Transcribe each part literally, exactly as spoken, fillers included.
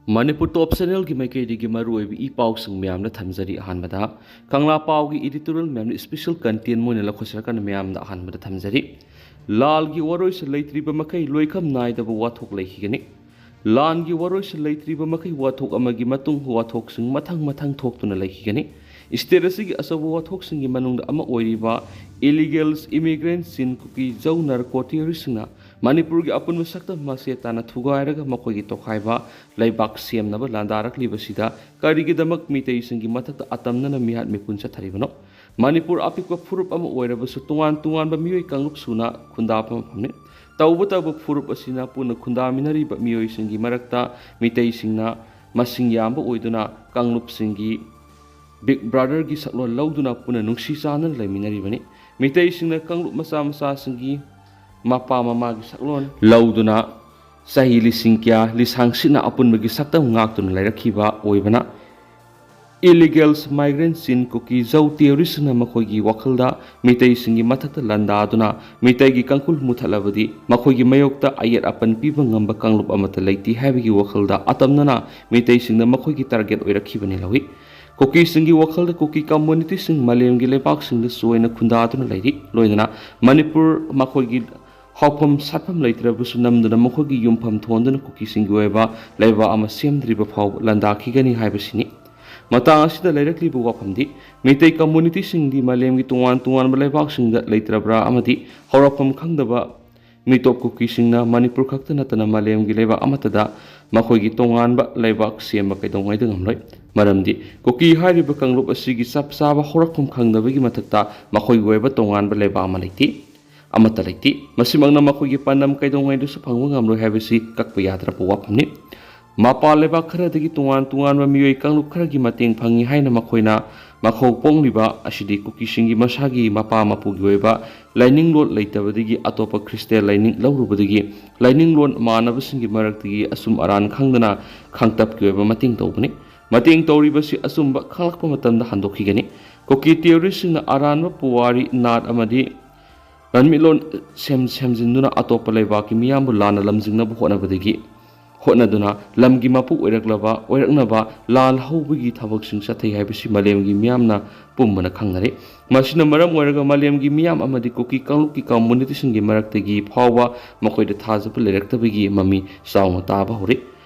ꯃꯅꯤꯄꯨꯔ ꯇꯣꯞ ꯆꯦꯅꯦꯜꯒꯤ ꯃꯥꯏꯀꯩꯗꯒꯤ ꯃꯔꯨꯑꯣꯏꯕ ꯏ ꯄꯥꯎꯁꯤꯡ ꯃꯌꯥꯝꯗ ꯊꯝꯖꯔꯤ꯫ ꯑꯍꯥꯟꯕꯗ ꯀꯪꯂꯥ ꯄꯥꯎꯒꯤ editorial ꯃꯌꯥꯝꯅ special content ꯑꯣꯏꯅ ꯂꯧꯈꯠꯆꯔꯛꯀꯅꯤ꯫ ꯃꯌꯥꯝꯗ ꯑꯍꯥꯟꯕꯗ ꯊꯝꯖꯔꯤ꯫ ꯂꯥꯜꯒꯤ ꯋꯥꯔꯣꯏꯁꯤꯟ ꯂꯩꯇ꯭ꯔꯤꯕ ꯃꯈꯩ ꯂꯣꯏꯈꯝ ꯅꯥꯏꯗꯕ ꯋꯥꯊꯣꯛ ꯂꯩꯈꯤꯒꯅꯤ꯫ ꯂꯥꯟꯒꯤ ꯋꯥꯔꯣꯏꯁꯤꯟ ꯂꯩꯇ꯭ꯔꯤꯕ ꯃꯈꯩ ꯋꯥꯊꯣꯛ ꯑꯃꯒꯤ ꯃꯇꯨꯡ ꯋꯥꯊꯣꯛꯁꯤꯡ ꯃꯊꯪ ꯃꯊꯪ ꯊꯣꯛꯇꯨꯅ ꯂꯩꯈꯤꯒꯅꯤ꯫ State ꯑꯁꯤꯒꯤ ꯑꯆꯧꯕ ꯋꯥꯊꯣꯛꯁꯤꯡꯒꯤ ꯃꯅꯨꯡꯗ ꯑꯃ ꯑꯣꯏꯔꯤꯕ illegal immigrants ꯆꯤꯟ ꯀꯨꯀꯤ ꯖꯧ narco terroristꯁꯤꯡꯅ ꯃꯅꯤꯄꯨꯔꯒꯤ ꯑꯄꯨꯟꯕ ꯁꯛꯇꯝ ꯃꯆꯦꯠ ꯇꯥꯅ ꯊꯨꯒꯥꯏꯔꯒ ꯃꯈꯣꯏꯒꯤ ꯇꯣꯈꯥꯏꯕ ꯂꯩꯕꯥꯛ ꯁꯦꯝꯅꯕ ꯂꯥꯟꯗꯥꯔꯛꯂꯤꯕꯁꯤꯗ ꯀꯔꯤꯒꯤꯗꯃꯛ ꯃꯤꯇꯩꯁꯤꯡꯒꯤ ꯃꯊꯛꯇ ꯑꯇꯝꯅꯅ ꯃꯤꯍꯥꯠ ꯃꯤꯄꯨꯟ ꯆꯠꯊꯔꯤꯕꯅꯣ? ꯃꯅꯤꯄꯨꯔ ꯑꯄꯤꯛꯄ ꯐꯨꯔꯨꯞ ꯑꯃ ꯑꯣꯏꯔꯕꯁꯨ ꯇꯣꯉꯥꯟ ꯇꯣꯉꯥꯟꯕ ꯃꯤꯑꯣꯏ ꯀꯥꯡꯂꯨꯞ ꯁꯨꯅ ꯈꯨꯟꯗꯥꯕ ꯃꯐꯝꯅꯤ꯫ ꯇꯧꯕꯇꯕꯨ ꯐꯨꯔꯨꯞ ꯑꯁꯤꯅ ꯄꯨꯟꯅ ꯈꯨꯟꯗꯥꯃꯤꯟꯅꯔꯤꯕ ꯃꯤꯑꯣꯏꯁꯤꯡꯒꯤ ꯃꯔꯛꯇ ꯃꯤꯇꯩꯁꯤꯡꯅ ꯃꯁꯤꯡ ꯌꯥꯝꯕ ꯑꯣꯏꯗꯨꯅ ꯀꯥꯡꯂꯨꯞꯁꯤꯡꯒꯤ Big Brotherꯒꯤ ꯁꯛꯂꯣꯟ ꯂꯧꯗꯨꯅ ꯄꯨꯟꯅ ꯅꯨꯡꯁꯤ ꯆꯥꯟꯅꯅ ꯂꯩꯃꯤꯟꯅꯔꯤꯕꯅꯤ꯫ ꯃꯤꯇꯩꯁꯤꯡꯅ ꯀꯥꯡꯂꯨꯞ ꯃꯆꯥ ꯃꯆꯥꯁꯤꯡꯒꯤ ꯃꯄꯥ ꯃꯃꯥꯒꯤ ꯁꯛꯂꯣꯟ ꯂꯧꯗꯨꯅ ꯆꯍꯤ ꯂꯤꯁꯤꯡ ꯀꯌꯥ ꯂꯤꯁꯥꯡꯁꯤꯠꯅ ꯑꯄꯨꯟꯕꯒꯤ ꯁꯛꯇꯝ ꯉꯥꯛꯇꯨꯅ ꯂꯩꯔꯛꯈꯤꯕ ꯑꯣꯏꯕꯅ, illegal migrants ꯆꯤꯟ ꯀꯨꯀꯤ ꯖꯧ terroristꯁꯤꯡꯅ ꯃꯈꯣꯏꯒꯤ ꯋꯥꯈꯜꯗ ꯃꯤꯇꯩꯁꯤꯡꯒꯤ ꯃꯊꯛꯇ ꯂꯥꯟꯗꯥꯗꯨꯅ ꯃꯤꯇꯩꯒꯤ ꯀꯥꯡꯈꯨꯜ ꯃꯨꯊꯠꯂꯕꯗꯤ ꯃꯈꯣꯏꯒꯤ ꯃꯥꯌꯣꯛꯇ ꯑꯌꯦꯠ ꯑꯄꯟ ꯄꯤꯕ ꯉꯝꯕ ꯀꯥꯡꯂꯨꯞ ꯑꯃꯠꯇ ꯂꯩꯇꯦ ꯍꯥꯏꯕꯒꯤ ꯋꯥꯈꯜꯗ ꯑꯇꯝꯅꯅ ꯃꯤꯇꯩꯁꯤꯡꯅ ꯃꯈꯣꯏꯒꯤ target ꯑꯣꯏꯔꯛꯈꯤꯕꯅꯤ ꯂꯧꯏ꯫ ꯀꯨꯀꯤꯁꯤꯡꯒꯤ ꯋꯥꯈꯜꯗ ꯀꯨꯀꯤ communityꯁꯤꯡ ꯃꯥꯂꯦꯝꯒꯤ ꯂꯩꯕꯥꯛꯁꯤꯡꯗ ꯆꯣꯏꯅ ꯈꯨꯟꯗꯥꯗꯨꯅ ꯂꯩꯔꯤ꯫ ꯂꯣꯏꯅꯅ ꯃꯅꯤꯄꯨꯔ ꯃꯈꯣꯏꯒꯤ ꯍꯧꯐꯝ ꯁꯥꯠꯐꯝ ꯂꯩꯇ꯭ꯔꯕꯁꯨ ꯅꯝꯗꯨꯅ ꯃꯈꯣꯏꯒꯤ ꯌꯨꯝꯐꯝ ꯊꯣꯟꯗꯨꯅ ꯀꯨꯀꯤꯁꯤꯡꯒꯤ ꯑꯣꯏꯕ ꯂꯩꯕꯥꯛ ꯑꯃ ꯁꯦꯝꯗ꯭ꯔꯤꯕ ꯐꯥꯎꯕ ꯂꯥꯟꯗꯥꯈꯤꯒꯅꯤ ꯍꯥꯏꯕꯁꯤꯅꯤ꯫ ꯃꯇꯥꯡ ꯑꯁꯤꯗ ꯂꯩꯔꯛꯂꯤꯕ ꯋꯥꯐꯝꯗꯤ ꯃꯤꯇꯩ communityꯁꯤꯡꯗꯤ ꯃꯥꯂꯦꯝꯒꯤ ꯇꯣꯉꯥꯟ ꯇꯣꯉꯥꯟꯕ ꯂꯩꯕꯥꯛꯁꯤꯡꯗ ꯂꯩꯇ꯭ꯔꯕ꯭ꯔꯥ ꯑꯃꯗꯤ ꯍꯧꯔꯛꯐꯝ ꯈꯪꯗꯕ ꯃꯤꯇꯣꯞ ꯀꯨꯀꯤꯁꯤꯡꯅ ꯃꯅꯤꯄꯨꯔ ꯈꯛꯇ ꯅꯠꯇꯅ ꯃꯥꯂꯦꯝꯒꯤ ꯂꯩꯕꯥꯛ ꯑꯃꯠꯇꯗ ꯃꯈꯣꯏꯒꯤ ꯇꯣꯉꯥꯟꯕ ꯂꯩꯕꯥꯛ ꯁꯦꯝꯕ ꯀꯩꯗꯧꯉꯩꯗ ꯉꯝꯂꯣꯏ꯫ ꯃꯔꯝꯗꯤ ꯀꯨꯀꯤ ꯍꯥꯏꯔꯤꯕ ꯀꯥꯡꯂꯨꯞ ꯑꯁꯤꯒꯤ ꯆꯞ ꯆꯥꯕ ꯍꯧꯔꯛꯐꯝ ꯈꯪꯗꯕꯒꯤ ꯃꯊꯛꯇ ꯃꯈꯣꯏꯒꯤ ꯑꯣꯏꯕ ꯇꯣꯉꯥꯟꯕ ꯂꯩꯕꯥꯛ ꯑꯃ ꯂꯩꯇꯦ꯫ ꯑꯃꯠꯇ ꯂꯩꯇꯦ꯫ ꯃꯁꯤꯃꯛꯅ ꯃꯈꯣꯏꯒꯤ ꯄꯥꯟꯗꯝ ꯀꯩꯗꯧꯉꯩꯗꯁꯨ ꯐꯪꯕ ꯉꯝꯂꯣꯏ ꯍꯥꯏꯕꯁꯤ ꯀꯛꯄ ꯌꯥꯗ꯭ꯔꯕ ꯋꯥꯐꯝꯅꯤ꯫ ꯃꯄꯥꯟ ꯂꯩꯕꯥꯛ ꯈꯔꯗꯒꯤ ꯇꯣꯉꯥꯟ ꯇꯣꯉꯥꯟꯕ ꯃꯤꯑꯣꯏ ꯀꯥꯡꯂꯨꯞ ꯈꯔꯒꯤ ꯃꯇꯦꯡ ꯐꯪꯏ ꯍꯥꯏꯅ ꯃꯈꯣꯏꯅ ꯃꯈꯧ ꯄꯣꯡꯂꯤꯕ ꯑꯁꯤꯗꯤ ꯀꯨꯀꯤꯁꯤꯡꯒꯤ ꯃꯁꯥꯒꯤ ꯃꯄꯥ ꯃꯄꯨꯒꯤ ꯑꯣꯏꯕ ꯂꯥꯏꯅꯤꯡꯂꯣꯟ ꯂꯩꯇꯕꯗꯒꯤ ꯑꯇꯣꯞꯄ ꯈ꯭ꯔꯤꯁꯇꯦꯟ ꯂꯥꯏꯅꯤꯡ ꯂꯧꯔꯨꯕꯗꯒꯤ ꯂꯥꯏꯅꯤꯡꯂꯣꯟ ꯃꯥꯟꯅꯕꯁꯤꯡꯒꯤ ꯃꯔꯛꯇꯒꯤ ꯑꯆꯨꯝ ꯑꯔꯥꯟ ꯈꯪꯗꯅ ꯈꯥꯡꯇꯞꯀꯤ ꯑꯣꯏꯕ ꯃꯇꯦꯡ ꯇꯧꯕꯅꯤ꯫ ꯃꯇꯦꯡ ꯇꯧꯔꯤꯕꯁꯤ ꯑꯆꯨꯝꯕ ꯈꯪꯂꯛꯄ ꯃꯇꯝꯗ ꯍꯟꯗꯣꯛꯈꯤꯒꯅꯤ꯫ ꯀꯨꯀꯤ terroristꯁꯤꯡꯅ ꯑꯔꯥꯟꯕ ꯄꯨꯋꯥꯔꯤ, ꯅꯥꯠ ꯑꯃꯗꯤ ꯂꯝꯃꯤꯠꯂꯣꯟ ꯁꯦꯝ-, ꯁꯦꯝꯖꯤꯟꯗꯨꯅ ꯑꯇꯣꯞꯄ ꯂꯩꯕꯥꯛꯀꯤ ꯃꯤꯌꯥꯝꯕꯨ ꯂꯥꯟꯅ ꯂꯝꯖꯤꯡꯅꯕ ꯍꯣꯠꯅꯕꯗꯒꯤ ꯍꯣꯠꯅꯗꯨꯅ ꯂꯝꯒꯤ ꯃꯄꯨ ꯑꯣꯏꯔꯛꯂꯕ ꯑꯣꯏꯔꯛꯅꯕ ꯂꯥꯜ ꯍꯧꯕꯒꯤ ꯊꯕꯛꯁꯤꯡ ꯆꯠꯊꯩ ꯍꯥꯏꯕꯁꯤ ꯃꯥꯂꯦꯝꯒꯤ ꯃꯤꯌꯥꯝꯅ ꯄꯨꯝꯕꯅ ꯈꯪꯅꯔꯦ꯫ ꯃꯁꯤꯅ ꯃꯔꯝ ꯑꯣꯏꯔꯒ ꯃꯥꯂꯦꯝꯒꯤ ꯃꯤꯌꯥꯝ ꯑꯃꯗꯤ ꯀꯨꯀꯤ ꯀꯥꯡꯂꯨꯞꯀꯤ ꯀꯝꯃꯨꯅꯤꯇꯤꯁꯤꯡꯒꯤ ꯃꯔꯛꯇꯒꯤ ꯐꯥꯎꯕ ꯃꯈꯣꯏꯗ ꯊꯥꯖꯕ ꯂꯩꯔꯛꯇꯕꯒꯤ ꯃꯃꯤ ꯆꯥꯎꯅ ꯇꯥꯕ ꯍꯧꯔꯦ꯫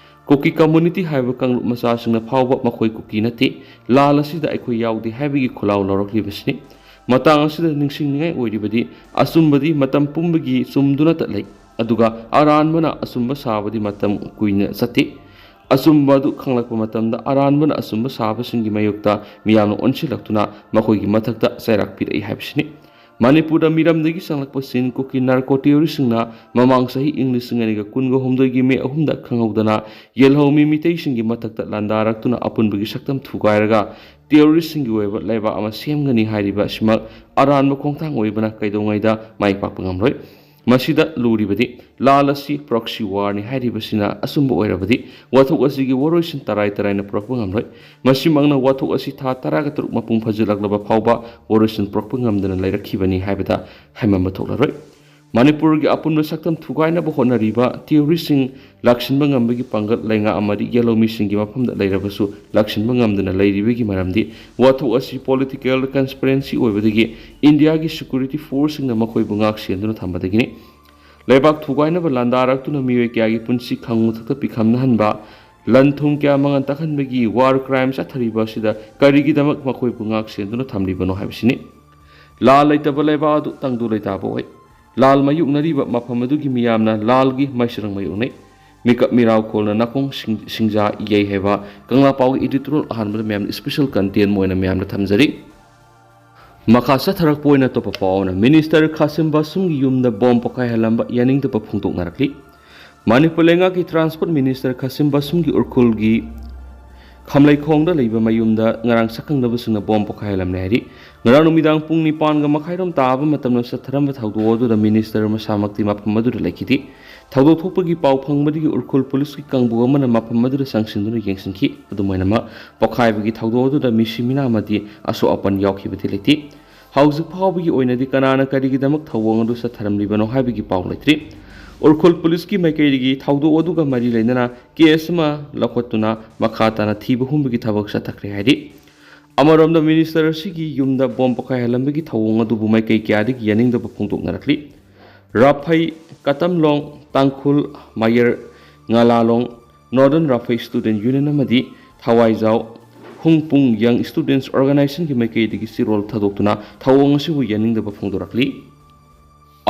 ꯀꯨꯀꯤ ꯀꯝꯃꯨꯅꯤꯇꯤ ꯍꯥꯏꯕ ꯀꯥꯡꯂꯨꯞ ꯃꯆꯥꯁꯤꯡꯅ ꯐꯥꯎꯕ ꯃꯈꯣꯏ ꯀꯨꯀꯤ ꯅꯠꯇꯦ, ꯂꯥꯜ ꯑꯁꯤꯗ ꯑꯩꯈꯣꯏ ꯌꯥꯎꯗꯦ ꯍꯥꯏꯕꯒꯤ ꯈꯣꯜꯂꯥꯎ ꯂꯧꯔꯛꯂꯤꯕꯁꯤꯅꯤ꯫ ꯃꯇꯥꯡ ꯑꯁꯤꯗ ꯅꯤꯡꯁꯤꯡꯅꯤꯡꯉꯥꯏ ꯑꯣꯏꯔꯤꯕꯗꯤ, ꯑꯆꯨꯝꯕꯗꯤ ꯃꯇꯝ ꯄꯨꯝꯕꯒꯤ ꯆꯨꯝꯗꯨꯅꯇ ꯂꯩ, ꯑꯗꯨꯒ ꯑꯔꯥꯟꯕꯅ ꯑꯆꯨꯝꯕ ꯁꯥꯕꯗꯤ ꯃꯇꯝ ꯀꯨꯏꯅ ꯆꯠꯇꯦ꯫ ꯑꯆꯨꯝꯕ ꯑꯗꯨ ꯈꯪꯂꯛꯄ ꯃꯇꯝꯗ ꯑꯔꯥꯟꯕꯅ ꯑꯆꯨꯝꯕ ꯁꯥꯕꯁꯤꯡꯒꯤ ꯃꯥꯌꯣꯛꯇ ꯃꯤꯌꯥꯝꯅ ꯑꯣꯟꯁꯤꯜꯂꯛꯇꯨꯅ ꯃꯈꯣꯏꯒꯤ ꯃꯊꯛꯇ ꯆꯩꯔꯥꯛ ꯄꯤꯔꯛꯏ ꯍꯥꯏꯕꯁꯤꯅꯤ꯫ ꯃꯅꯤꯄꯨꯔꯗ ꯃꯤꯔꯝꯗꯒꯤ ꯆꯪꯂꯛꯄ ꯆꯤꯟ ꯀꯨꯀꯤ ꯅꯥꯔꯀꯣ ꯇꯦꯔꯣꯔꯤꯁꯁꯤꯡꯅ ꯃꯃꯥꯡ ꯆꯍꯤ ꯏꯪ ꯂꯤꯁꯤꯡ ꯑꯅꯤꯒ ꯀꯨꯟꯒ ꯍꯨꯝꯗꯣꯏꯒꯤ ꯃꯦ ꯑꯍꯨꯝꯗ ꯈꯪꯍꯧꯗꯅ ꯌꯦꯜꯍꯧꯃꯤ ꯃꯤꯇꯩꯁꯤꯡꯒꯤ ꯃꯊꯛꯇ ꯂꯥꯟꯗꯥꯔꯛꯇꯨꯅ ꯑꯄꯨꯟꯕꯒꯤ ꯁꯛꯇꯝ ꯊꯨꯒꯥꯏꯔꯒ ꯇꯦꯔꯣꯔꯤꯁꯁꯤꯡꯒꯤ ꯑꯣꯏꯕ ꯂꯩꯕꯥꯛ ꯑꯃ ꯁꯦꯝꯒꯅꯤ ꯍꯥꯏꯔꯤꯕ ꯑꯁꯤꯃꯛ ꯑꯔꯥꯟꯕ ꯈꯣꯡꯊꯥꯡ ꯑꯣꯏꯕꯅ ꯀꯩꯗꯧꯉꯩꯗ ꯃꯥꯏ ꯄꯥꯛꯄ ꯉꯝꯂꯣꯏ꯫ ꯃꯁꯤꯗ ꯂꯨꯔꯤꯕꯗꯤ ꯂꯥꯜ ꯑꯁꯤ ꯄ꯭ꯔꯣꯛꯁꯤ ꯋꯥꯔꯅꯤ ꯍꯥꯏꯔꯤꯕꯁꯤꯅ ꯑꯆꯨꯝꯕ ꯑꯣꯏꯔꯕꯗꯤ ꯋꯥꯊꯣꯛ ꯑꯁꯤꯒꯤ ꯋꯥꯔꯣꯏꯁꯤꯟ ꯇꯔꯥꯏ ꯇꯔꯥꯏꯅ ꯄꯨꯔꯛꯄ ꯉꯝꯂꯣꯏ꯫ ꯃꯁꯤꯃꯛꯅ ꯋꯥꯊꯣꯛ ꯑꯁꯤ ꯊꯥ ꯇꯔꯥꯒ ꯇꯔꯨꯛ ꯃꯄꯨꯡ ꯐꯥꯖꯤꯜꯂꯛꯂꯕ ꯐꯥꯎꯕ ꯋꯥꯔꯣꯏꯁꯤꯟ ꯄꯨꯔꯛꯄ ꯉꯝꯗꯅ ꯂꯩꯔꯛꯈꯤꯕꯅꯤ ꯍꯥꯏꯕꯗ ꯍꯥꯏꯃꯟꯕ ꯊꯣꯛꯂꯔꯣꯏ꯫ ꯃꯅꯤꯄꯨꯔꯒꯤ ꯑꯄꯨꯟꯕ ꯁꯛꯇꯝ ꯊꯨꯒꯥꯏꯅꯕ ꯍꯣꯠꯅꯔꯤꯕ ꯇꯦꯔꯣꯔꯤꯁꯁꯤꯡ ꯂꯥꯛꯁꯤꯟꯕ ꯉꯝꯕꯒꯤ ꯄꯥꯡꯒꯜ ꯂꯩꯉꯥꯛ ꯑꯃꯗꯤ ꯌꯦꯜꯍꯧꯃꯤꯁꯤꯡꯒꯤ ꯃꯐꯝꯗ ꯂꯩꯔꯕꯁꯨ ꯂꯥꯛꯁꯤꯟꯕ ꯉꯝꯗꯅ ꯂꯩꯔꯤꯕꯒꯤ ꯃꯔꯝꯗꯤ ꯋꯥꯊꯣꯛ ꯑꯁꯤ ꯄꯣꯂꯤꯇꯤꯀꯦꯜ ꯀꯟꯁꯄꯤꯔꯦꯟꯁꯤ ꯑꯣꯏꯕꯗꯒꯤ ꯏꯟꯗꯤꯌꯥꯒꯤ ꯁꯦꯀ꯭ꯌꯨꯔꯤꯇꯤ ꯐꯣꯔꯁꯁꯤꯡꯅ ꯃꯈꯣꯏꯕꯨ ꯉꯥꯛ ꯁꯦꯟꯗꯨꯅ ꯊꯝꯕꯗꯒꯤꯅꯤ꯫ ꯂꯩꯕꯥꯛ ꯊꯨꯒꯥꯏꯅꯕ ꯂꯥꯟꯗꯥꯔꯛꯇꯨꯅ ꯃꯤꯑꯣꯏ ꯀꯌꯥꯒꯤ ꯄꯨꯟꯁꯤ ꯈꯪꯃꯨꯊꯛꯇ ꯄꯤꯈꯝꯅꯍꯟꯕ, ꯂꯟ ꯊꯨꯝ ꯀꯌꯥ ꯃꯥꯡꯍꯟ ꯇꯥꯛꯍꯟꯕꯒꯤ ꯋꯥꯔ ꯀ꯭ꯔꯥꯏꯝ ꯆꯠꯊꯔꯤꯕ ꯑꯁꯤꯗ ꯀꯔꯤꯒꯤꯗꯃꯛ ꯃꯈꯣꯏꯕꯨ ꯉꯥꯛ ꯁꯦꯟꯗꯨꯅ ꯊꯝꯂꯤꯕꯅꯣ ꯍꯥꯏꯕꯁꯤꯅꯤ꯫ ꯂꯥꯜ ꯂꯩꯇꯕ ꯂꯩꯕꯥꯛ ꯑꯗꯨ ꯇꯪꯗꯨ ꯂꯩꯇꯥꯕ ꯑꯣꯏ꯫ ꯂꯥꯜ ꯃꯥꯌꯣꯛꯅꯔꯤꯕ ꯃꯐꯝ ꯑꯗꯨꯒꯤ ꯃꯤꯌꯥꯝꯅ ꯂꯥꯜꯒꯤ ꯃꯩꯁꯤꯔꯪ ꯃꯥꯌꯣꯛꯅꯩ꯫ ꯃꯤꯀꯞ ꯃꯤꯔꯥꯎꯈꯣꯜꯅ ꯅꯥꯀꯣꯡ ꯁꯤꯡ-, ꯁꯤꯡꯖꯥ ꯌꯩ ꯍꯥꯏꯕ ꯀꯪꯂꯥ ꯄꯥꯎꯒꯤ editorial ꯑꯍꯥꯟꯕꯗ ꯃꯌꯥꯝꯅ special content ꯑꯃ ꯑꯣꯏꯅ ꯃꯌꯥꯝꯗ ꯊꯝꯖꯔꯤ꯫ ꯃꯈꯥ ꯆꯠꯊꯔꯛꯄ ꯑꯣꯏꯅ ꯑꯇꯣꯞꯄ ꯄꯥꯎ ꯑꯃꯅ, ꯃꯤꯅꯤꯁꯇꯔ ꯈꯥꯁꯤꯝ ꯕꯥꯁꯨꯝꯒꯤ ꯌꯨꯝꯗ ꯕꯣꯝ ꯄꯣꯈꯥꯏꯍꯜꯂꯝꯕ ꯌꯥꯅꯤꯡꯗꯕ ꯐꯣꯡꯗꯣꯛꯅꯔꯛꯂꯤ꯫ ꯃꯅꯤꯄꯨꯔ ꯂꯩꯉꯥꯛꯀꯤ ꯇ꯭ꯔꯥꯟꯁꯄꯣꯔꯠ ꯃꯤꯅꯤꯁꯇꯔ ꯈꯥꯁꯤꯝ ꯕꯥꯁꯨꯝꯒꯤ ꯎꯔꯈꯨꯜꯒꯤ ꯈꯝꯂꯩꯈꯣꯡꯗ ꯂꯩꯕ ꯃꯌꯨꯝꯗ ꯉꯔꯥꯡ ꯁꯛꯈꯪꯅꯕꯁꯤꯡꯅ ꯕꯣꯝ ꯄꯣꯈꯥꯏꯍꯜꯂꯝꯂꯦ ꯍꯥꯏꯔꯤ꯫ ꯉꯔꯥꯡ ꯅꯨꯃꯤꯗꯥꯡ ꯄꯨꯡ ꯅꯤꯄꯥꯟꯒ ꯃꯈꯥꯏꯔꯣꯝ ꯇꯥꯕ ꯃꯇꯝꯗ ꯆꯠꯊꯔꯝꯕ ꯊꯧꯗꯣꯛ ꯑꯗꯨꯗ ꯃꯤꯅꯤꯁꯇꯔ ꯃꯁꯥꯃꯛꯇꯤ ꯃꯐꯝ ꯑꯗꯨꯗ ꯂꯩꯈꯤꯗꯦ꯫ ꯊꯧꯗꯣꯛ ꯊꯣꯛꯄꯒꯤ ꯄꯥꯎ ꯐꯪꯕꯗꯒꯤ ꯎꯔꯈꯨꯜ ꯄꯨꯂꯤꯁꯀꯤ ꯀꯥꯡꯕꯨ ꯑꯃꯅ ꯃꯐꯝ ꯑꯗꯨꯗ ꯆꯪꯁꯤꯟꯗꯨꯅ ꯌꯦꯡꯁꯤꯟꯈꯤ꯫ ꯑꯗꯨꯝ ꯑꯣꯏꯅꯃꯛ, ꯄꯣꯈꯥꯏꯕꯒꯤ ꯊꯧꯗꯣꯛ ꯑꯗꯨꯗ ꯃꯤꯁꯤ ꯃꯤꯅꯥ ꯑꯃꯗꯤ ꯑꯁꯣꯛ ꯑꯄꯟ ꯌꯥꯎꯈꯤꯕꯗꯤ ꯂꯩꯇꯦ꯫ ꯍꯧꯖꯤꯛ ꯐꯥꯎꯕꯒꯤ ꯑꯣꯏꯅꯗꯤ ꯀꯅꯥꯅ ꯀꯔꯤꯒꯤꯗꯃꯛ ꯊꯧꯑꯣꯡ ꯑꯗꯨ ꯆꯠꯊꯔꯝꯂꯤꯕꯅꯣ ꯍꯥꯏꯕꯒꯤ ꯄꯥꯎ ꯂꯩꯇ꯭ꯔꯤ꯫ ꯎꯔꯈꯨꯜ ꯄꯨꯂꯤꯁꯀꯤ ꯃꯥꯏꯀꯩꯗꯒꯤ ꯊꯧꯗꯣꯛ ꯑꯗꯨꯒ ꯃꯔꯤ ꯂꯩꯅꯅ ꯀꯦꯁ ꯑꯃ ꯂꯧꯈꯠꯇꯨꯅ ꯃꯈꯥ ꯇꯥꯅ ꯊꯤꯕ ꯍꯨꯝꯕꯒꯤ ꯊꯕꯛ ꯆꯠꯊꯈ꯭ꯔꯦ ꯍꯥꯏꯔꯤ꯫ ꯑꯃꯔꯣꯝꯗ, ꯃꯤꯅꯤꯁꯇꯔ ꯑꯁꯤꯒꯤ ꯌꯨꯝꯗ ꯕꯣꯝ ꯄꯣꯈꯥꯏꯍꯜꯂꯝꯕꯒꯤ ꯊꯧꯑꯣꯡ ꯑꯗꯨꯕꯨ ꯃꯥꯏꯀꯩ ꯀꯌꯥꯗꯒꯤ ꯌꯥꯅꯤꯡꯗꯕ ꯐꯣꯡꯗꯣꯛꯅꯔꯛꯂꯤ꯫ ꯔꯥꯐꯩ, ꯀꯇꯝꯂꯣꯡ, ꯇꯥꯡꯈꯨꯜ, ꯃꯌꯔ, ꯉꯥꯂꯥꯂꯣꯡ, ꯅꯣꯔꯗꯔꯟ ꯔꯥꯐꯩ ꯁ꯭ꯇꯨꯗꯦꯟꯠ ꯌꯨꯅꯤꯌꯟ ꯑꯃꯗꯤ ꯊꯋꯥꯏꯖꯥꯎ ꯍꯨꯡꯄꯨꯡ ꯌꯪ ꯁ꯭ꯇꯨꯗꯦꯟꯠꯁ ꯑꯣꯔꯒꯅꯥꯏꯖꯦꯁꯟꯒꯤ ꯃꯥꯏꯀꯩꯗꯒꯤ ꯆꯤꯔꯣꯜ ꯊꯥꯗꯣꯛꯇꯨꯅ ꯊꯧꯑꯣꯡ ꯑꯁꯤꯕꯨ ꯌꯥꯅꯤꯡꯗꯕ ꯐꯣꯡꯗꯣꯔꯛꯂꯤ꯫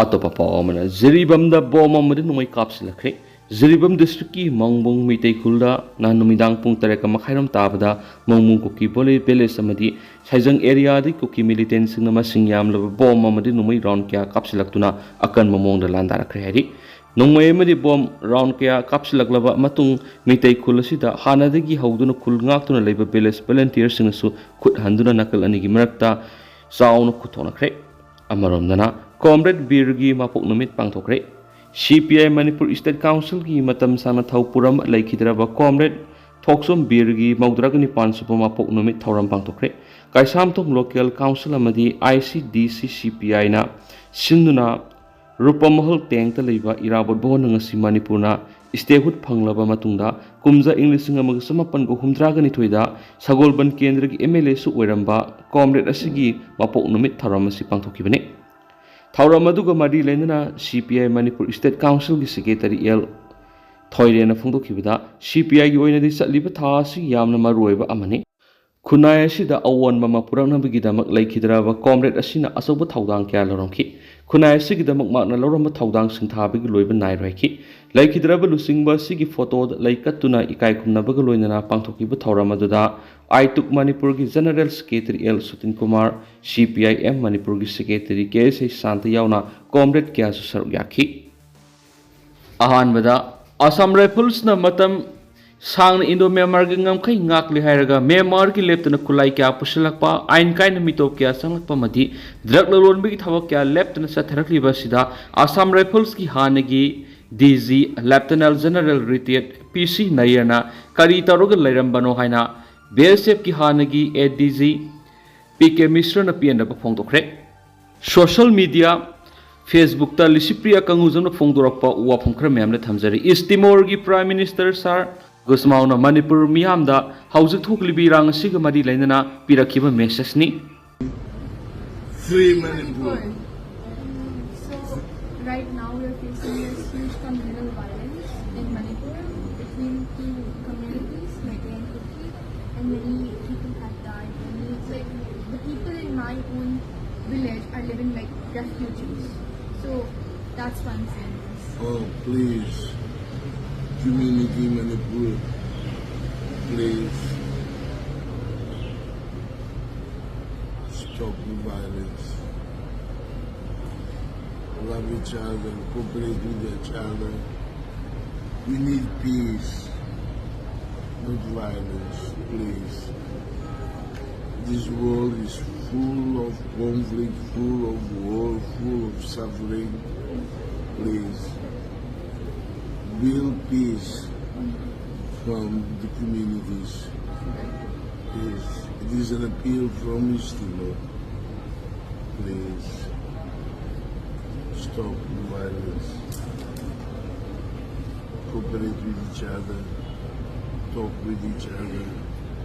ꯑꯇꯣꯞꯄ ꯄꯥꯎ ꯑꯃꯅ, ꯖꯤꯔꯤꯕꯥꯝꯗ ꯕꯣꯝ ꯑꯃꯗꯤ ꯅꯣꯡꯃꯩ ꯀꯥꯞꯁꯤꯜꯂꯛꯈ꯭ꯔꯦ꯫ ꯖꯤꯔꯤꯕꯥꯝ ꯗꯤꯁꯇ꯭ꯔꯤꯛꯀꯤ ꯃꯣꯡꯕꯨꯡ ꯃꯤꯇꯩ ꯈꯨꯜꯗ ꯅꯍꯥꯟ ꯅꯨꯃꯤꯗꯥꯡ ꯄꯨꯡ ꯇꯔꯦꯠꯀ ꯃꯈꯥꯏꯔꯣꯝ ꯇꯥꯕꯗ ꯃꯣꯡꯕꯨꯡ ꯀꯨꯀꯤ ꯚꯤꯂꯦꯖ ꯑꯃꯗꯤ ꯁꯥꯏꯖꯪ ꯑꯦꯔꯤꯌꯥꯗꯒꯤ ꯀꯨꯀꯤ ꯃꯤꯂꯤꯇꯦꯟꯁꯤꯡꯅ ꯃꯁꯤꯡ ꯌꯥꯝꯂꯕ ꯕꯣꯝ ꯑꯃꯗꯤ ꯅꯣꯡꯃꯩ ꯔꯥꯎꯟ ꯀꯌꯥ ꯀꯥꯞꯁꯤꯜꯂꯛꯇꯨꯅ ꯑꯀꯟꯕ ꯃꯑꯣꯡꯗ ꯂꯥꯟꯗꯥꯔꯛꯈ꯭ꯔꯦ ꯍꯥꯏꯔꯤ꯫ ꯅꯣꯡꯃꯩ ꯑꯃꯗꯤ ꯕꯣꯝ ꯔꯥꯎꯟ ꯀꯌꯥ ꯀꯥꯞꯁꯤꯜꯂꯛꯂꯕ ꯃꯇꯨꯡ, ꯃꯤꯇꯩ ꯈꯨꯜ ꯑꯁꯤꯗ ꯍꯥꯟꯅꯗꯒꯤ ꯍꯧꯗꯨꯅ ꯈꯨꯜ ꯉꯥꯛꯇꯨꯅ ꯂꯩꯕ ꯚꯤꯂꯦꯖ ꯚꯣꯂꯨꯟꯇꯤꯌꯔꯁꯤꯡꯅꯁꯨ ꯈꯨꯠ ꯍꯟꯗꯨꯅ ꯅꯥꯀꯜ ꯑꯅꯤꯒꯤ ꯃꯔꯛꯇ ꯆꯥꯎꯅ ꯈꯨꯠ ꯊꯣꯛꯅꯈ꯭ꯔꯦ꯫ ꯑꯃꯔꯣꯝꯗꯅ, ꯀꯣꯝꯔꯦꯗ ꯕꯤꯔꯒꯤ ꯃꯄꯣꯛ ꯅꯨꯃꯤꯠ ꯄꯥꯡꯊꯣꯛꯈ꯭ꯔꯦ꯫ ꯁꯤ ꯄꯤ ꯑꯥꯏ ꯃꯅꯤꯄꯨꯔ ꯁ꯭ꯇꯦꯠ ꯀꯥꯎꯟꯁꯤꯜꯒꯤ ꯃꯇꯝ ꯁꯥꯡꯅ ꯊꯧ ꯄꯨꯔꯝꯕ ꯂꯩꯈꯤꯗ꯭ꯔꯕ ꯀꯣꯝꯔꯦꯗ ꯊꯣꯛꯆꯣꯝ ꯕꯤꯔꯒꯤ ꯃꯧꯗ꯭ꯔꯥꯒ ꯅꯤꯄꯥꯟ ꯁꯨꯕ ꯃꯄꯣꯛ ꯅꯨꯃꯤꯠ ꯊꯧꯔꯝ ꯄꯥꯡꯊꯣꯛꯈ꯭ꯔꯦ꯫ ꯀꯩꯁꯥꯝꯊꯣꯡ ꯂꯣꯀꯦꯜ ꯀꯥꯎꯟꯁꯤꯜ ꯑꯃꯗꯤ ꯑꯥꯏ ꯁꯤ ꯗꯤ ꯁꯤ ꯁꯤ ꯄꯤ ꯑꯥꯏꯅ ꯁꯤꯟꯗꯨꯅ ꯔꯨꯄꯃꯍꯜ ꯇꯦꯡꯇ ꯂꯩꯕ ꯏꯔꯥꯕꯣꯠ ꯚꯕꯟꯗ ꯉꯁꯤ ꯃꯅꯤꯄꯨꯔꯅ ꯁ꯭ꯇꯦꯠꯍꯨꯗ ꯐꯪꯂꯕ ꯃꯇꯨꯡꯗ ꯀꯨꯝꯖꯥ ꯏꯪ ꯂꯤꯁꯤꯡ ꯑꯃꯒ ꯆꯃꯥꯄꯟꯒ ꯍꯨꯝꯗ꯭ꯔꯥꯒ ꯅꯤꯊꯣꯏꯗ ꯁꯒꯣꯜꯕꯟ ꯀꯦꯟꯗ꯭ꯔꯒꯤ ꯑꯦꯝ ꯑꯦꯜ ꯑꯦꯁꯨ ꯑꯣꯏꯔꯝꯕ ꯀꯣꯝꯔꯦꯗ ꯑꯁꯤꯒꯤ ꯃꯄꯣꯛ ꯅꯨꯃꯤꯠ ꯊꯧꯔꯝ ꯑꯁꯤ ꯄꯥꯡꯊꯣꯛꯈꯤꯕꯅꯤ꯫ ꯊꯧꯔꯝ ꯑꯗꯨꯒ ꯃꯔꯤ ꯂꯩꯅꯅ ꯁꯤ ꯄꯤ ꯑꯥꯏ ꯃꯅꯤꯄꯨꯔ ꯁ꯭ꯇꯦꯠ ꯀꯥꯎꯟꯁꯤꯜꯒꯤ ꯁꯦꯀ꯭ꯔꯦꯇꯔꯤ ꯑꯦꯜ ꯊꯣꯏꯔꯦꯅ ꯐꯣꯡꯗꯣꯛꯈꯤꯕꯗ, ꯁꯤ ꯄꯤ ꯑꯥꯏꯒꯤ ꯑꯣꯏꯅꯗꯤ ꯆꯠꯂꯤꯕ ꯊꯥ ꯑꯁꯤ ꯌꯥꯝꯅ ꯃꯔꯨꯑꯣꯏꯕ ꯑꯃꯅꯤ꯫ ꯈꯨꯟꯅꯥꯏ ꯑꯁꯤꯗ ꯑꯑꯣꯟꯕ ꯑꯃ ꯄꯨꯔꯛꯅꯕꯒꯤꯗꯃꯛ ꯂꯩꯈꯤꯗ꯭ꯔꯕ ꯀꯣꯝꯔꯦꯗ ꯑꯁꯤꯅ ꯑꯆꯧꯕ ꯊꯧꯗꯥꯡ ꯀꯌꯥ ꯂꯧꯔꯝꯈꯤ꯫ ꯈꯨꯟꯅꯥꯏ ꯑꯁꯤꯒꯤꯗꯃꯛ ꯃꯍꯥꯛꯅ ꯂꯧꯔꯝꯕ ꯊꯧꯗꯥꯡ ꯁꯤꯡꯊꯥꯕꯒꯤ ꯂꯣꯏꯕ ꯅꯥꯏꯔꯣꯏ ꯍꯥꯏꯈꯤ꯫ ꯂꯩꯈꯤꯗ꯭ꯔꯕ ꯂꯨꯆꯤꯡꯕ ꯑꯁꯤꯒꯤ ꯐꯣꯇꯣꯗ ꯂꯩ ꯀꯠꯇꯨꯅ ꯏꯀꯥꯏ ꯈꯨꯝꯅꯕꯒ ꯂꯣꯏꯅꯅ ꯄꯥꯡꯊꯣꯛꯈꯤꯕ ꯊꯧꯔꯝ ꯑꯗꯨꯗ ꯑꯥꯏꯇꯨꯛ ꯃꯅꯤꯄꯨꯔꯒꯤ ꯖꯦꯅꯔꯦꯜ ꯁꯦꯀ꯭ꯔꯦꯇꯔꯤ ꯑꯦꯜ ꯁꯨꯇꯤꯟ ꯀꯨꯃꯥꯔ, ꯁꯤ ꯄꯤ ꯑꯥꯏ ꯑꯦꯝ ꯃꯅꯤꯄꯨꯔꯒꯤ ꯁꯦꯀ꯭ꯔꯦꯇꯔꯤ ꯀꯦ ꯑꯦꯁ ꯑꯩꯆ ꯁꯥꯟꯇ ꯌꯥꯎꯅ ꯀꯣꯝꯔꯦꯗ ꯀꯌꯥꯁꯨ ꯁꯔꯨꯛ ꯌꯥꯈꯤ꯫ ꯑꯍꯥꯟꯕꯗ, ꯑꯁꯥꯝ ꯔꯥꯏꯐꯜꯁꯅ ꯃꯇꯝ ꯁꯥꯡꯅ ꯏꯟꯗꯣ ꯃ꯭ꯌꯥꯟꯃꯥꯔꯒꯤ ꯉꯝꯈꯩ ꯉꯥꯛꯂꯤ ꯍꯥꯏꯔꯒ ꯃ꯭ꯌꯥꯟꯃꯥꯔꯒꯤ ꯂꯦꯞꯇꯅ ꯈꯨꯠꯂꯥꯏ ꯀꯌꯥ ꯄꯨꯁꯤꯜꯂꯛꯄ, ꯑꯥꯏꯟ ꯀꯥꯏꯅ ꯃꯤꯇꯣꯞ ꯀꯌꯥ ꯆꯪꯂꯛꯄ ꯑꯃꯗꯤ ꯗ꯭ꯔꯒ ꯂꯂꯣꯟꯕꯒꯤ ꯊꯕꯛ ꯀꯌꯥ ꯂꯦꯞꯇꯅ ꯆꯠꯊꯔꯛꯂꯤꯕ ꯑꯁꯤꯗ ꯑꯁꯥꯝ ꯔꯥꯏꯐꯜꯁꯀꯤ ꯍꯥꯟꯅꯒꯤ ꯗꯤ ꯖꯤ ꯂꯦꯞꯇꯅꯦꯟ ꯖꯦꯅꯔꯦꯜ ꯔꯤꯇꯥꯌꯔꯗ ꯄꯤ ꯁꯤ ꯅꯌꯔꯅ ꯀꯔꯤ ꯇꯧꯔꯒ ꯂꯩꯔꯝꯕꯅꯣ ꯍꯥꯏꯅ ꯕꯤ ꯑꯦꯁ ꯑꯦꯐꯀꯤ ꯍꯥꯟꯅꯒꯤ ꯑꯦ ꯗꯤ ꯖꯤ ꯄꯤ ꯀꯦ ꯃꯤꯁ꯭ꯔꯅ ꯄꯦꯟꯗꯕ ꯐꯣꯡꯗꯣꯛꯈ꯭ꯔꯦ꯫ ꯁꯣꯁꯤꯌꯦꯜ ꯃꯤꯗꯤꯌꯥ Facebookꯇ ꯂꯤꯁꯤꯄ꯭ꯔꯤꯌꯥ ꯀꯪꯒꯨꯖꯝꯅ ꯐꯣꯡꯗꯣꯔꯛꯄ ꯋꯥꯐꯝ ꯈꯔ ꯃꯌꯥꯝꯅ ꯊꯝꯖꯔꯤ꯫ ꯏꯁ ꯇꯤꯃꯣꯔꯒꯤ Prime Minister Sir ꯒꯨꯁꯃꯥꯎꯅ ꯃꯅꯤꯄꯨꯔ ꯃꯤꯌꯥꯝꯗ ꯍꯧꯖꯤꯛ ꯊꯣꯛꯂꯤꯕ ꯏꯔꯥꯡ ꯑꯁꯤꯒ ꯃꯔꯤ ꯂꯩꯅꯅ ꯄꯤꯔꯛꯈꯤꯕ messageꯅꯤ꯫ Free Manipur. So right now we're facing this huge communal violence in Manipur between two communities, Meitei and Kuki, and many people have died. Many, like, the people in my own village are living like refugees. So that's one thing. Oh, please. Community Manipur, please. Stop the violence. Love each other, cooperate with each other. We need peace, not violence, please. This world is full of conflict, full of war, full of suffering. Please build peace from the communities. Yes, it is an appeal from East Timor. Please stop the violence. Cooperate with each other. Talk with each other.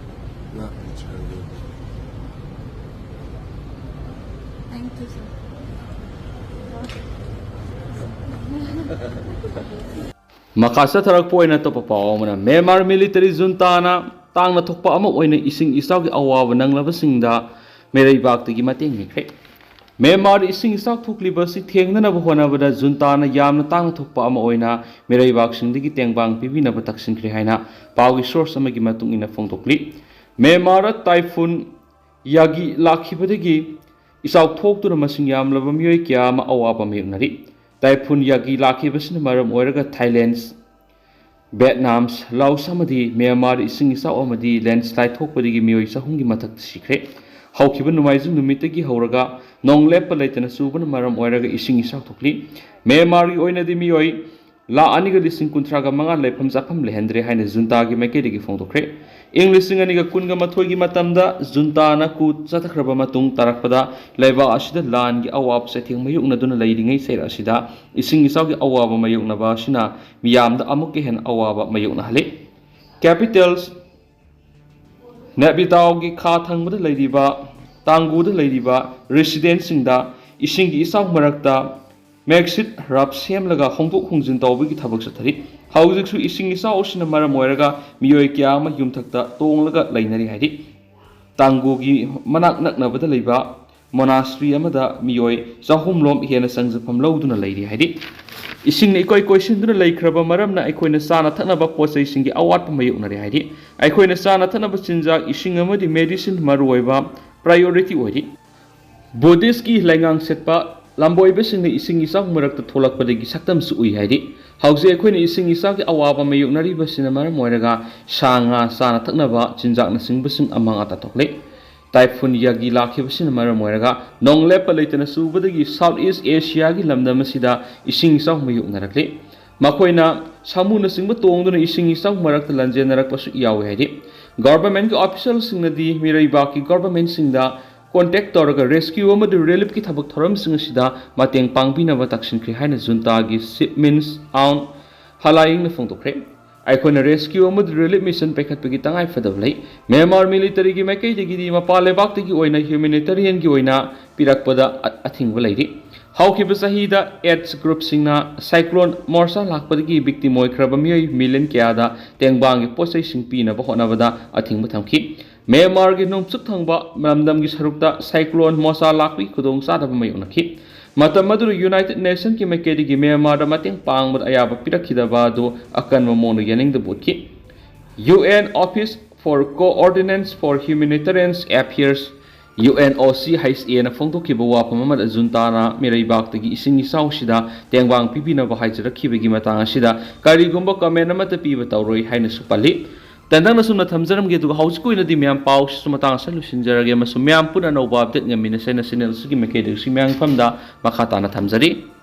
Love each other. Thank you, sir. ꯃꯈꯥ ꯆꯠꯊꯔꯛꯄ ꯑꯣꯏꯅ ꯑꯇꯣꯞꯄ ꯄꯥꯎ ꯑꯃꯅ, Myanmar military ꯖꯨꯟꯇꯥꯅ ꯇꯥꯡꯅ ꯊꯣꯛꯄ ꯑꯃ ꯑꯣꯏꯅ ꯏꯁꯤꯡ ꯏꯆꯥꯎꯒꯤ ꯑꯋꯥꯕ ꯅꯪꯂꯕꯁꯤꯡꯗ ꯃꯤꯔꯩꯕꯥꯛꯇꯒꯤ ꯃꯇꯦꯡ ꯅꯤꯈ꯭ꯔꯦ꯫ ꯃ꯭ꯌꯥꯟꯃꯥꯔꯗ ꯏꯁꯤꯡ ꯏꯆꯥꯎ ꯊꯣꯛꯂꯤꯕ ꯑꯁꯤ ꯊꯦꯡꯅꯅꯕ ꯍꯣꯠꯅꯕꯗ ꯖꯨꯟꯇꯥꯅ ꯌꯥꯝꯅ ꯇꯥꯡꯅ ꯊꯣꯛꯄ ꯑꯃ ꯑꯣꯏꯅ ꯃꯤꯔꯩꯕꯥꯛꯁꯤꯡꯗꯒꯤ ꯇꯦꯡꯕꯥꯡ ꯄꯤꯕꯤꯅꯕ ꯇꯛꯁꯤꯟꯈ꯭ꯔꯦ ꯍꯥꯏꯅ ꯄꯥꯎꯒꯤ source ꯑꯃꯒꯤ ꯃꯇꯨꯡ ꯏꯟꯅ ꯐꯣꯡꯗꯣꯛꯂꯤ꯫ ꯃ꯭ꯌꯥꯟꯃꯥꯔꯗ ꯇꯥꯏꯐꯨꯟ ꯌꯥꯒꯤ ꯂꯥꯛꯈꯤꯕꯗꯒꯤ ꯏꯆꯥꯎ ꯊꯣꯛꯇꯨꯅ ꯃꯁꯤꯡ ꯌꯥꯝꯂꯕ ꯃꯤꯑꯣꯏ ꯀꯌꯥ ꯑꯃ ꯑꯋꯥꯕ ꯃꯥꯌꯣꯛꯅꯔꯤ꯫ ꯇꯥꯏꯐꯨꯟ ꯌꯥꯒꯤ ꯂꯥꯛꯈꯤꯕꯁꯤꯅ ꯃꯔꯝ ꯑꯣꯏꯔꯒ ꯊꯥꯏꯂꯦꯟ, ꯚꯦꯠꯅꯥꯝ, ꯂꯥꯎꯁ ꯑꯃꯗꯤ ꯃ꯭ꯌꯥꯟꯃꯥꯔꯗ ꯏꯁꯤꯡ ꯏꯆꯥꯎ ꯑꯃꯗꯤ landslide ꯊꯣꯛꯄꯗꯒꯤ ꯃꯤꯑꯣꯏ ꯆꯍꯨꯝꯒꯤ ꯃꯊꯛꯇ ꯁꯤꯈ꯭ꯔꯦ꯫ ꯍꯧꯈꯤꯕ ꯅꯣꯡꯃꯥꯏꯖꯤꯡ ꯅꯨꯃꯤꯠꯇꯒꯤ ꯍꯧꯔꯒ ꯅꯣꯡ ꯂꯦꯞꯄ ꯂꯩꯇꯅ ꯆꯨꯕꯅ ꯃꯔꯝ ꯑꯣꯏꯔꯒ ꯏꯁꯤꯡ ꯏꯆꯥꯎ ꯊꯣꯛꯂꯤ꯫ ꯃ꯭ꯌꯥꯟꯃꯥꯔꯒꯤ ꯑꯣꯏꯅꯗꯤ ꯃꯤꯑꯣꯏ ꯂꯥꯈ ꯑꯅꯤꯒ ꯂꯤꯁꯤꯡ ꯀꯨꯟꯊ꯭ꯔꯥꯒ ꯃꯉꯥ ꯂꯩꯐꯝ ꯆꯥꯐꯝ ꯂꯩꯍꯟꯗ꯭ꯔꯦ ꯍꯥꯏꯅ ꯖꯨꯟꯇꯥꯒꯤ ꯃꯥꯏꯀꯩꯗꯒꯤ ꯐꯣꯡꯗꯣꯛꯈ꯭ꯔꯦ꯫ ꯏꯪ ꯂꯤꯁꯤꯡ ꯑꯅꯤꯒ ꯀꯨꯟꯒ ꯃꯥꯊꯣꯏꯒꯤ ꯃꯇꯝꯗ ꯖꯨꯟꯇꯥꯅ coup ꯆꯠꯊꯈ꯭ꯔꯕ ꯃꯇꯨꯡ ꯇꯥꯔꯛꯄꯗ ꯂꯩꯕꯥꯛ ꯑꯁꯤꯗ ꯂꯥꯟꯒꯤ ꯑꯋꯥꯕ ꯆꯩꯊꯦꯡ ꯃꯥꯌꯣꯛꯅꯗꯨꯅ ꯂꯩꯔꯤꯉꯩ ꯆꯩꯔꯛ ꯑꯁꯤꯗ ꯏꯁꯤꯡ ꯏꯆꯥꯎꯒꯤ ꯑꯋꯥꯕ ꯃꯥꯌꯣꯛꯅꯕ ꯑꯁꯤꯅ ꯃꯤꯌꯥꯝꯗ ꯑꯃꯨꯛꯀ ꯍꯦꯟꯅ ꯑꯋꯥꯕ ꯃꯥꯌꯣꯛꯅꯍꯜꯂꯤ꯫ Capitals ꯅꯦꯄꯤꯗꯥꯎꯒꯤ ꯈꯥ ꯊꯪꯕꯗ ꯂꯩꯔꯤꯕ ꯇꯥꯡꯒꯨꯗ ꯂꯩꯔꯤꯕ residentꯁꯤꯡꯗ ꯏꯁꯤꯡꯒꯤ ꯏꯆꯥꯎ ꯃꯔꯛꯇ makeshift raft ꯁꯦꯝꯂꯒ ꯍꯣꯡꯗꯣꯛ ꯍꯣꯡꯖꯤꯟ ꯇꯧꯕꯒꯤ ꯊꯕꯛ ꯆꯠꯊꯔꯤ꯫ ꯍꯧꯖꯤꯛꯁꯨ ꯏꯁꯤꯡ ꯏꯆꯥꯎ ꯑꯁꯤꯅ ꯃꯔꯝ ꯑꯣꯏꯔꯒ ꯃꯤꯑꯣꯏ ꯀꯌꯥ ꯑꯃ ꯌꯨꯝꯊꯛꯇ ꯇꯣꯡꯂꯒ ꯂꯩꯅꯔꯤ ꯍꯥꯏꯔꯤ꯫ ꯇꯥꯡꯒꯨꯒꯤ ꯃꯅꯥꯛ ꯅꯛꯅꯕꯗ ꯂꯩꯕ monastery ꯑꯃꯗ ꯃꯤꯑꯣꯏ ꯆꯍꯨꯝ ꯂꯣꯝ ꯍꯦꯟꯅ ꯆꯪꯖꯐꯝ ꯂꯧꯗꯨꯅ ꯂꯩꯔꯤ ꯍꯥꯏꯔꯤ꯫ ꯏꯁꯤꯡꯅ ꯏꯀꯣꯏ ꯀꯣꯏꯁꯤꯟꯗꯨꯅ ꯂꯩꯈ꯭ꯔꯕ ꯃꯔꯝꯅ ꯑꯩꯈꯣꯏꯅ ꯆꯥꯅ ꯊꯛꯅꯕ ꯄꯣꯠ ꯆꯩꯁꯤꯡꯒꯤ ꯑꯋꯥꯠꯄ ꯃꯥꯌꯣꯛꯅꯔꯦ ꯍꯥꯏꯔꯤ꯫ ꯑꯩꯈꯣꯏꯅ ꯆꯥꯅ ꯊꯛꯅꯕ ꯆꯤꯟꯖꯥꯛ, ꯏꯁꯤꯡ ꯑꯃꯗꯤ medicine ꯃꯔꯨꯑꯣꯏꯕ priority ꯑꯣꯏꯔꯤ꯫ Buddhistꯀꯤ ꯂꯩꯉꯥꯛ ꯁꯦꯠꯄ ꯂꯝꯕꯣꯏꯕꯁꯤꯡꯅ ꯏꯁꯤꯡ ꯏꯆꯥꯎ ꯃꯔꯛꯇ ꯊꯣꯛꯂꯛꯄꯗꯒꯤ ꯁꯛꯇꯝꯁꯨ ꯎꯏ ꯍꯥꯏꯔꯤ꯫ ꯍꯧꯖꯤꯛ ꯑꯩꯈꯣꯏꯅ ꯏꯁꯤꯡ ꯏꯆꯥꯎꯒꯤ ꯑꯋꯥꯕ ꯃꯥꯌꯣꯛꯅꯔꯤꯕꯁꯤꯅ ꯃꯔꯝ ꯑꯣꯏꯔꯒ ꯁꯥ ꯉꯥ, ꯆꯥꯅ ꯊꯛꯅꯕ ꯆꯤꯟꯖꯥꯛꯅꯆꯤꯡꯕꯁꯤꯡ ꯑꯃꯥꯡ ꯑꯇꯥ ꯊꯣꯛꯂꯦ꯫ Typhoon Yagi ꯂꯥꯛꯈꯤꯕꯁꯤꯅ ꯃꯔꯝ ꯑꯣꯏꯔꯒ ꯅꯣꯡ ꯂꯦꯞꯄ ꯂꯩꯇꯅ ꯆꯨꯕꯗꯒꯤ South East Asiaꯒꯤ ꯂꯝꯗꯝ ꯑꯁꯤꯗ ꯏꯁꯤꯡ ꯏꯆꯥꯎ ꯃꯥꯌꯣꯛꯅꯔꯛꯂꯤ꯫ ꯃꯈꯣꯏꯅ ꯁꯥꯃꯨꯅꯆꯤꯡꯕ ꯇꯣꯡꯗꯨꯅ ꯏꯁꯤꯡ ꯏꯆꯥꯎ ꯃꯔꯛꯇ ꯂꯥꯟꯖꯦꯟꯅꯔꯛꯄꯁꯨ ꯌꯥꯎꯏ ꯍꯥꯏꯔꯤ꯫ Governmentꯀꯤ officialꯁꯤꯡꯅꯗꯤ ꯃꯤꯔꯩꯕꯥꯛꯀꯤ governmentꯁꯤꯡꯗ contact ꯇꯧꯔꯒ rescue ꯑꯃꯗꯤ reliefꯀꯤ ꯊꯕꯛ ꯊꯧꯔꯝꯁꯤꯡ ꯑꯁꯤꯗ ꯃꯇꯦꯡ ꯄꯥꯡꯕꯤꯅꯕ ꯇꯛꯁꯤꯟꯈ꯭ꯔꯦ ꯍꯥꯏꯅ ꯖꯨꯟꯇꯥꯒꯤ Chief Min Aung Hlaingꯅ ꯐꯣꯡꯗꯣꯛꯈ꯭ꯔꯦ꯫ ꯑꯩꯈꯣꯏꯅ rescue ꯑꯃꯗꯤ relief mission ꯄꯥꯏꯈꯠꯄꯒꯤ ꯇꯉꯥꯏ ꯐꯗꯕ ꯂꯩ꯫ ꯃ꯭ꯌꯥꯟꯃꯥꯔ militaryꯒꯤ ꯃꯥꯏꯀꯩꯗꯒꯤꯗꯤ ꯃꯄꯥꯟ ꯂꯩꯕꯥꯛꯇꯒꯤ ꯑꯣꯏꯅ humanitarianꯒꯤ ꯑꯣꯏꯅ ꯄꯤꯔꯛꯄꯗ ꯑ-, ꯑꯊꯤꯡꯕ ꯂꯩꯔꯤ꯫ ꯍꯧꯈꯤꯕ ꯆꯍꯤꯗ AIDS groupꯁꯤꯡꯅ cyclone Mocha ꯂꯥꯛꯄꯗꯒꯤ victim ꯑꯣꯏꯈ꯭ꯔꯕ ꯃꯤꯑꯣꯏ million ꯀꯌꯥꯗ ꯇꯦꯡꯕꯥꯡꯒꯤ ꯄꯣꯠꯆꯩꯁꯤꯡ ꯄꯤꯅꯕ ꯍꯣꯠꯅꯕꯗ ꯑꯊꯤꯡꯕ ꯊꯝꯈꯤ꯫ ꯃ꯭ꯌꯥꯟꯃꯥꯔꯒꯤ ꯅꯣꯡꯆꯨꯞ ꯊꯪꯕ ꯂꯝꯗꯝꯒꯤ ꯁꯔꯨꯛꯇ cyclone Mocha ꯂꯥꯛꯄꯒꯤ ꯈꯨꯗꯣꯡꯆꯥꯗꯕ ꯃꯥꯌꯣꯛꯅꯈꯤ꯫ ꯃꯇꯝ ꯑꯗꯨꯗ United Nationꯀꯤ ꯃꯥꯏꯀꯩꯗꯒꯤ ꯃ꯭ꯌꯥꯟꯃꯥꯔꯗ ꯃꯇꯦꯡ ꯄꯥꯡꯕꯗ ꯑꯌꯥꯕ ꯄꯤꯔꯛꯈꯤꯗꯕ ꯑꯗꯨ ꯑꯀꯟꯕ ꯃꯑꯣꯡꯗ ꯌꯥꯅꯤꯡꯗꯕ ꯎꯠꯈꯤ꯫ UN Office for Coordination for Humanitarian Affairs, UNOCHAꯅ ꯐꯣꯡꯗꯣꯛꯈꯤꯕ ꯋꯥꯐꯝ ꯑꯃꯗ ꯖꯨꯟꯇꯥꯅ ꯃꯤꯔꯩꯕꯥꯛꯇꯒꯤ ꯏꯁꯤꯡ ꯏꯆꯥꯎꯁꯤꯗ ꯇꯦꯡꯕꯥꯡ ꯄꯤꯕꯤꯅꯕ ꯍꯥꯏꯖꯔꯛꯈꯤꯕꯒꯤ ꯃꯇꯥꯡ ꯑꯁꯤꯗ ꯀꯔꯤꯒꯨꯝꯕ comment ꯑꯃꯠꯇ ꯄꯤꯕ ꯇꯧꯔꯣꯏ ꯍꯥꯏꯅꯁꯨ ꯄꯜꯂꯤ꯫ ꯇꯦꯟꯇꯛꯅ ꯁꯨꯝꯅ ꯊꯝꯖꯔꯝꯒꯦ, ꯑꯗꯨꯒ ꯍꯧꯖꯤꯛꯀꯤ ꯑꯣꯏꯅꯗꯤ ꯃꯌꯥꯝ ꯄꯥꯎꯁꯤꯁꯨ ꯃꯇꯥꯡ ꯑꯁꯤꯗ ꯂꯣꯏꯁꯤꯟꯖꯔꯒꯦ ꯑꯃꯁꯨꯡ ꯃꯌꯥꯝ ꯄꯨꯟꯅ ꯑꯅꯧꯕ update ꯉꯝꯃꯤꯟꯅꯁꯦꯅ channel ꯑꯁꯤꯒꯤ ꯃꯥꯏꯀꯩꯗꯒꯤꯁꯨ ꯃꯌꯥꯝꯒꯤ ꯃꯐꯝꯗ ꯃꯈꯥ ꯇꯥꯅ ꯊꯝꯖꯔꯤ꯫